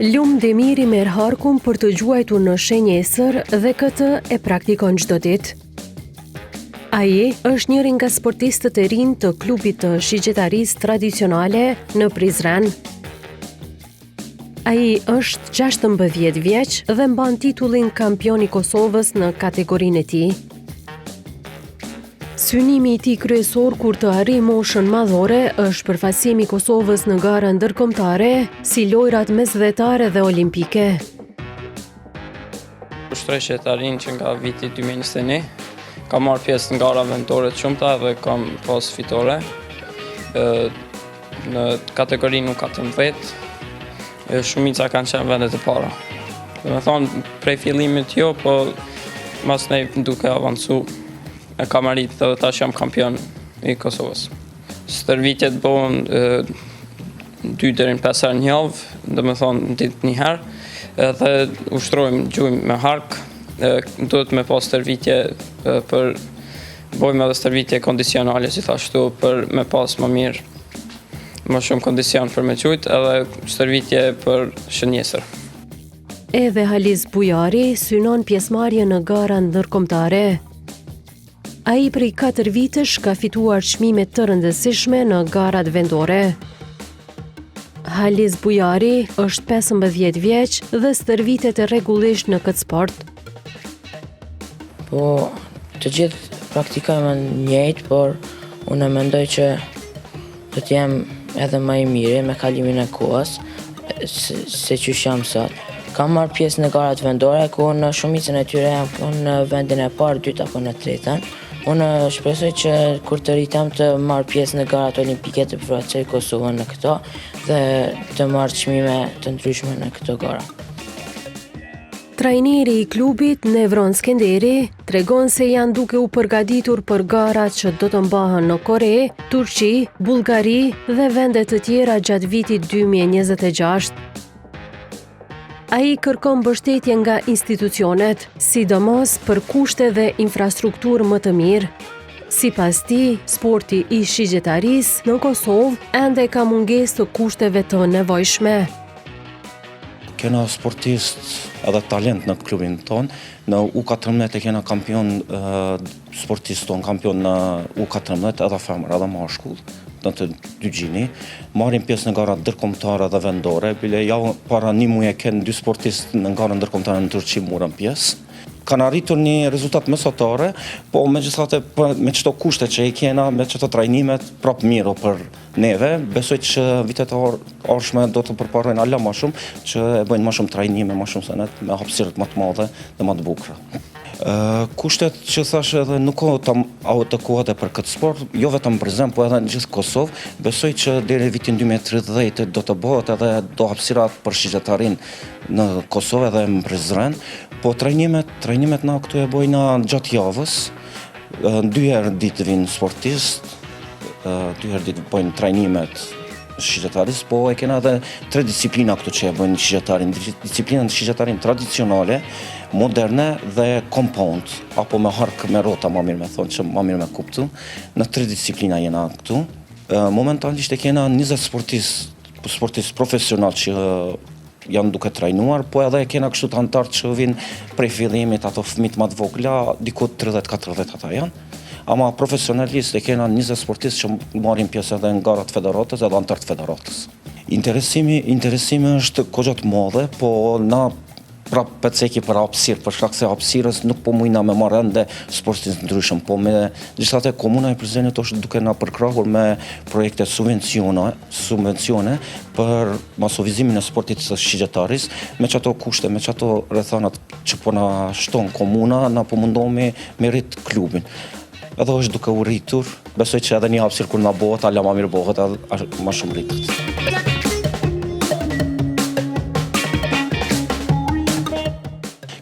Lum Demiri merr harkun për të gjuajtur në shenjestër dhe këtë e praktikon çdo ditë. Ai është njëri nga sportistët e rinj të klubit të shigjetarisë tradicionale në Prizren. Ai është 16 vjeç dhe mban titullin kampion i Kosovës në kategorinë e tij. Synimi i tij kryesor kur të arrijë moshën madhore është përfaqësimi i Kosovës në gara ndërkombëtare, si lojrat mesdhetare dhe olimpike. Ushtroj shigjetarinë që nga viti 2021. Kam marrë pjesë në gara vendore të shumta dhe kam pas fitore. Në kategorinë U14, shumica kanë qenë vendet e para. Domethonë, prej fillimit jo, po masnej duke avancu, e kam arrit edhe tash jam kampion i Kosovës. Stërvitjet bëhen 2 deri në 5 herë në javë, domethonë në ditë një herë, edhe ushtrojmë gjujmë me hark, duhet me pas stërvitje për Bojmë edhe stërvitje kondicionale gjithashtu për me pas më mirë, më shumë kondicion për me gjujt edhe stërvitje për shënjestër. Edhe Halis Bujari synon pjesëmarrje në gara ndërkombëtare. Ai prej 4 vitesh ka fituar çmime të rëndësishme në garat vendore. Halis Bujari është 15 vjeç dhe stërvitet rregullisht në këtë sport. Po, të gjithë praktikojmë njëjtë, por unë mendoj që do të jem edhe më i miri me kalimin e kohës, se, se qysh jam sot. Kam marrë pjesë në garat vendore, ku në shumicën e tyre jam konë në vendin e parë, dytë apo në tretën. Unë shpresoj që kur të rritem të marr pjesë në garat olimpike të përfaqësoj Kosovën në këto dhe të marr çmime të ndryshme në këto gara. Trajneri i klubit, Nevron Skenderi, tregon se janë duke u përgatitur për garat që do të mbahen në Kore, Turqi, Bullgari dhe vende të tjera gjatë vitit 2026. Ai kërkon mbështetje nga institucionet, sidomos për kushte dhe infrastrukturë më të mirë. Sipas tij, sporti i shigjetarisë në Kosovë ende ka mungesë të kushteve të nevojshme. Kena sportist edhe talent në klubin tonë. Në U14 e kena kampion sportist tonë, kampion në U14 edhe femër edhe mashkull në të dy gjini. Marrin pjesë në gara ndërkombëtare dhe vendore, bile ja para një muje kenë dy sportist në gara ndërkombëtare në Turqi morën pjesë. Kanë arritur një rezultat mesatare, po megjithatë me qëto kushte që i kena, me qëto trajnimet, prapë mirë o për neve, besoj që vitet e ardhshme do të përparojnë ala ma shumë, që e bëjnë ma shumë trajnime, ma shumë senet, me hapësirët ma të madhe dhe ma të bukura. Kushtet që thash edhe nuk ka tam adekuate për këtë sport, jo vetëm në Prizren, po edhe në gjithë Kosovë, besoj që deri në vitin 2030 do të bëhet edhe do hapësira për shigjetarinë në Kosovë edhe në Prizren, po trajnimet, trajnimet na këtu e bojna gjatë javës, dy herë ditë vinë sportist, dy herë ditë bojnë trajnimet shigjetarisë, po e kena edhe tre disiplina këtu që e bëjnë shigjetarin, disiplinën shigjetarin tradicionale, moderne dhe compound, apo me hark me rota, ma mirë me thonë, që ma mirë me kuptu, në tre disiplina jena këtu. Momentalisht e kena 20 sportist, sportist profesional që janë duke trajnuar, po edhe e kena kështu të anëtarë që vinë prej fillimit, ato fëmijët më të vogla, diku 30-40 ata janë. Ama profesionalist e kena 20 sportistë që marrin pjesë edhe në garat federatës edhe anëtarë të federatës. Interesimi, interesimi është goxha të madhe, po na prap pe ceki për hapësirë, për shkak se hapësirës nuk po mujna me marrë ende sportistë ndryshëm, po megjithatë komuna e Prizrenit është duke na përkrahur me projekte subvencione, subvencione për masovizimin e sportit të shigjetarisë, me qato kushte, me qato rrethanat që po na shton komuna, na po mundohemi me rrit klubin. Edhe është duke u rritur, besoj që edhe një hapësirë kur na bëhet, ala ma mirë bëhet, edhe ma shumë rritet.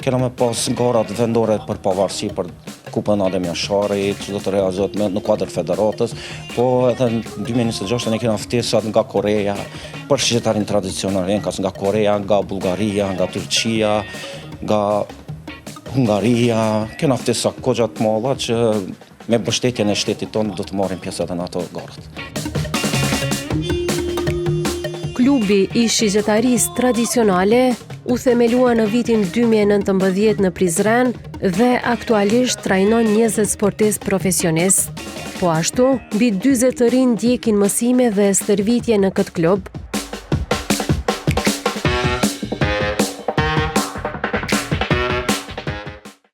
Kena me pas garat vendore për pavarësi, për Kupën Adem Jashari, që do të realizohet me, në kuadër federatës, po edhe në 2026 ne kena ftesat nga Koreja, për shigjetarin tradicional, enkas nga Koreja, nga Bullgaria, nga Turqia, nga Hungaria, kena ftesa goxha të madha që me mbështetjen e shtetit tonë do të marrim pjesë edhe në ato garat. Klubi i shigjetarisë tradicionale u themelua në vitin 2019 në Prizren dhe aktualisht trajnon 20 sportistë profesionistë. Po ashtu, mbi 40 të rinj ndjekin mësime dhe stërvitje në këtë klub.